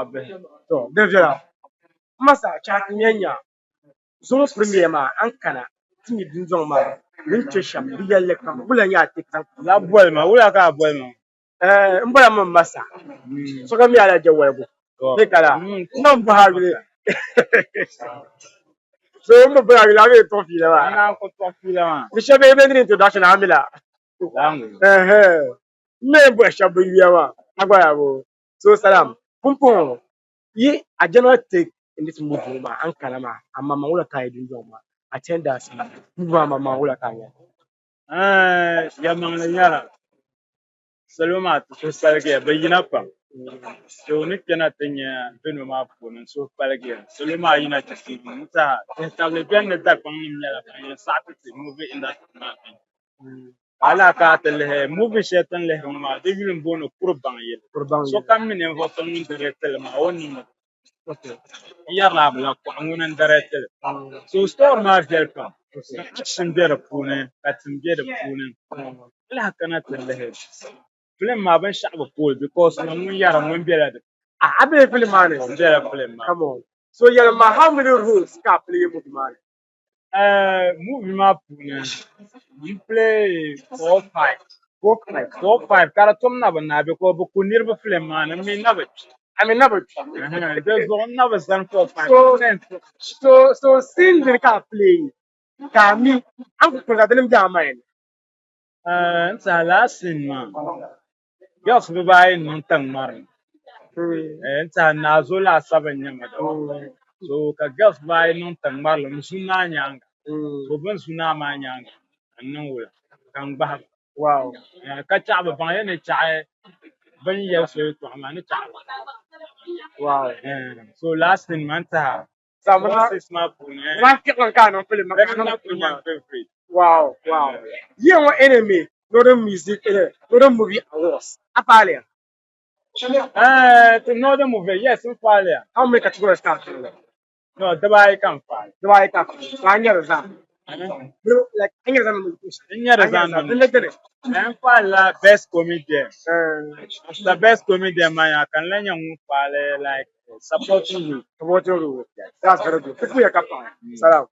yɛltɔɣa bihi. To, di viɛla. M ma sa, chahi ti nya nya zuŋɔ premier maa a ni kana ti mi dundɔŋ maa di ni kpe shɛm, di yɛlli kam, wula n-nyɛ a take zaŋ kpa? La boli ma, wula ka a boli ma? Eh, m bɔla m ma sa. Sokam mi a la je waligu. Bee ka la? N na bɔhi a yuli. So m bi bɔhi a yuli a mi tuɣi fiila maa. N naan ku tuɣi fiila maa. Ni shɛba bee bɛ ni introduction a mi la. Ɛhɛn. M mi bɔhi shɛba bɛ yuya maa. A gba yaa boo. So salam. Pumpɔŋɔ yi a general take in this movie ŋɔ maa a ni kana maa a maŋmaŋ wula ka a yi dundɔŋ maa attendance maa movie maa maŋmaŋ wula ka a nya? Ɛɛn yɛlimaŋli nyɛla salo maa ti suhu paligiya bɛ yina pam. So ni kpɛna ti nya bino maa puuni n suhu paligiya. Salo maa yina ti ti n tiɛha dihitabili beni ni Dagbaŋ nim nyɛla ban yɛn saɣi ti ti movie industry maa bini. Ka a lahi kana ti lihi movie shɛli ti ni lihiri ŋɔ maa di yuli m-booni Kuri Baŋ Yili. Sokam mi ninvuɣ so ŋun direct li maa o ni niŋdi n yɛrila a bi lahi kɔɣi ŋuni n-direct li. So story maa viɛli pam ka action be di puuni ka tim be di puuni. A lahi kana ti lihi film maa binshɛɣu bi pooi because ŋun ŋun yɛra ŋun bela di Ah, a bela film maa ni? N bela film maa Come on. So yɛli ma how many roles ka a play movie maa ni? Movie maa puuni n play 4, 5. 4, 5. 4, 5 ka di tom na bi naai because bi ku niriba film maa ni, n mi na bi kpi. I mean, na bi kpi. Di zuɣu n na bi zani 4, 5. So scene dini ka a play ka a mi an ku kuli ka dini bɛ a mind? N tiɛha last scene maa girls bibaayi n niŋ tiŋ ŋmari n tiɛha naazo laasabu n nyɛ ma so ka girls bibaayi niŋ tiŋ ŋmarili n zu naa nyaanga so bin zu naa maa nyaanga n niŋ wula ka n gbahi ba. Ka chaɣi bi baŋ ya ni chaɣi bin yɛli so yɛltɔɣa maa ni chaɣi ba. So last scene maa n tiɛha 4, 6 maa puuni. Ka a niŋ film maa ka niŋ film maa. Wow. Year ŋɔ NMA, Northern Music, Northern Movie Awards. A faali ya? To Northern Movie, yes, n faali ya. How many categories ka a faali? No, dibaayi ka n faali. Dibaayi ka a faali. So a nyɛri zaa? Like, a nyɛri zaa nomination? N nyɛri zaa nomination. N faali la best comedian. After best comedian maa yaa ka n lahi nyɛ ŋun faali like supporting role. Supporting role. That's very good. Ti kuya ka paɣi. Salam.